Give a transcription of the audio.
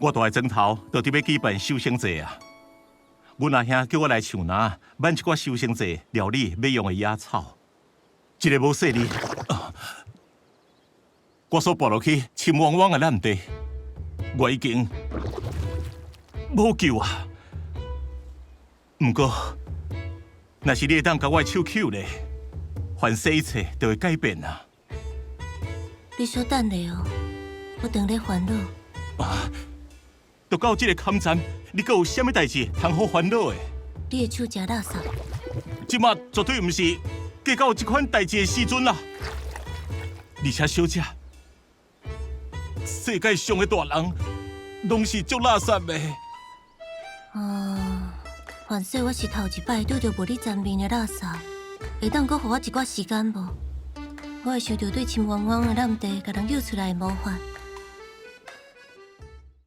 我蹛的莊頭就佇欲舉辦收成祭啊！阮阿兄叫我來樹林挽一寡收成祭料理欲用的野草。一个無細膩，我所跋落去深汪汪的爛地，我已經無救啊！毋過，若是你會當共我的手抾咧，凡勢一切就會改變啊！你小等咧哦，我正咧煩惱。啊！都到這个坎站，你閣有啥物代誌通好煩惱的？你的手誠垃圾。這馬絕對毋是計較這款代誌的時陣啦！而且小姐，世界上的大人攏是足垃圾的。啊，凡勢我是頭一擺拄著無你前面的垃圾，會當閣予我一寡時間無？我會想著對深汪汪的爛地，共人救出來的魔法。